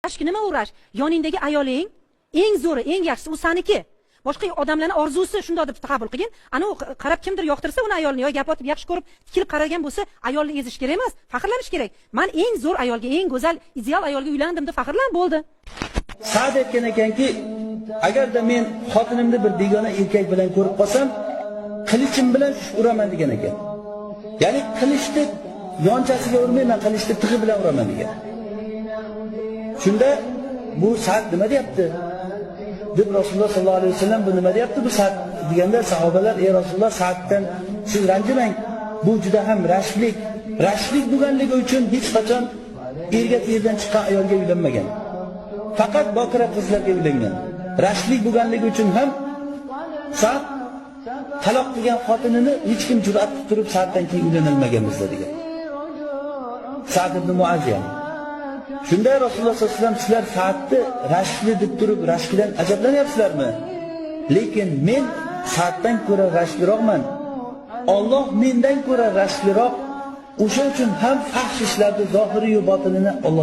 Rashk nima u rashk? Yoningdagi ayoling eng zo'ri, eng yaxshisi, u saniki. Boshqa odamlarning orzusi shundoq deb qabul qilgin. Ana u qarab kimdir yoqtirsa uni ayolini yo gap otib yaxshi ko'rib tikilib qaragan bo'lsa, ayolni ezish kerak emas, faxrlanish kerak. Man eng zo'r ayolga, eng go'zal, ideal ayolga uylandim deb faxrlan, bo'ldi. Sa'd aytgan ekanki, agarda men xotinimni bir begona erkak bilan ko'rib qolsam, qilichim bilan uraman degan ekan. Ya'ni qilichni yonchasiga urmayman, qilichni tig'i bilan uraman degan. Shunda bu Sa'd nima deyapti? Deb Rasululloh sollallohu alayhi vasallam bu nima deyapti bu Sa'd deganda sahobalar, ey Rasululloh, Sa'ddan siz ranjimang. Bu juda ham rashklik. Rashklik bo'lganligi uchun hech qachon erga terdan chiqqan ayolga uylanmagan. Faqat bokira qizlarga uylangan. Rashklik bo'lganligi uchun ham Sa'd taloq qilgan xotinini hech kim jur'at qilib turib Sa'ddan keyin uylanolmagan bizda degan. Sa'd ibn Muaz ya'ni. Shunda Rasululloh sollallohu alayhi vasallam sizlar Sa'dni rashkli deb turib rashkidan ajablanyapsizlarmi? Lekin men Sa'ddan ko'ra rashkliroqman. Alloh mendan ko'ra rashkliroq. O'sha uchun ham fahsh ishlarni zohiri va botinini Alloh